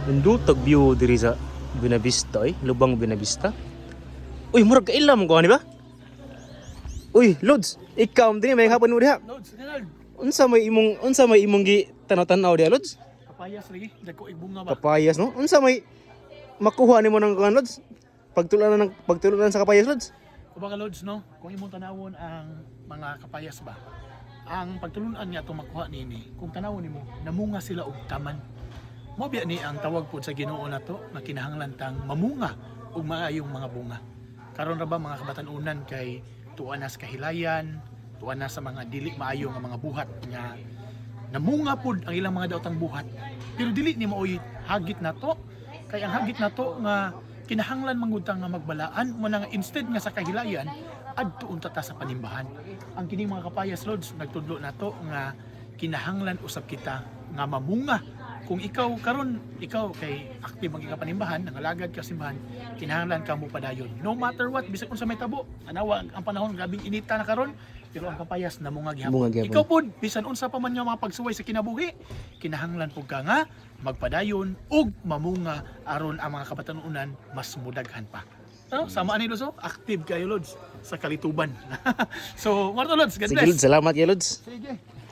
Nindotag view diri sa Buenavista eh, Lubang Buenavista. Uy, murag kaila mo ko ani ba? Uy, Lods, ikaw diri may hapon mo diha. Lods, Ronald. Unsa may imong gi tanaw-tanaw diha, Lods? Kapayas lagi, dagko ibunga ba? Kapayas, no? Unsa may makuha nimo ng kuan, Lods? Pagtulunan sa kapayas, Lods? Kumbaga, Lods, no, kung imong tanawon ang mga kapayas ba, ang pagtulunan nga itong makuha nini, kung tanawon nimo, namunga sila og taman. Mao biya ni ang tawag pod sa Ginoo nato na kinahanglan tang mamunga og maayong mga bunga. Karon ra ba, mga kabatan-unan, kay tuwa na sa kahilayan, tuwa na sa mga dili maayo nga mga buhat nga namunga pod ang ilang mga daotang buhat. Pero dili ni maoy hagit nato, kay ang hagit nato nga kinahanglan manggod ta nga magbalaan mo na nga instead nga sa kahilayan, adto unta ta sa panimbahan. Ang kining mga kapayas, Lods, nagtudlo nato nga kinahanglan usab kita nga mamunga. Kung ikaw karon, ikaw kay active ang ikapanimbahan, nangalagad ka simbahan, kinahanglan ka mo padayon no matter what, bisag unsa may tabo. Tanawa ang panahon, grabing inita na karon, pero ang kapayas namunga gihapon. Munga gihapon. Ikaw pod, bisan unsa pa man nga mga pagsuway sa kinabuhi, kinahanglan pud ka nga magpadayon ug mamunga aron ang mga kabatanunan mas mudaghan pa. No? Sama ani, Lods, oh. Active kayo, Lods, sa kalituban. So, Marto, Lods, God Sige, bless. Lods, salamat kay Lods. Sige.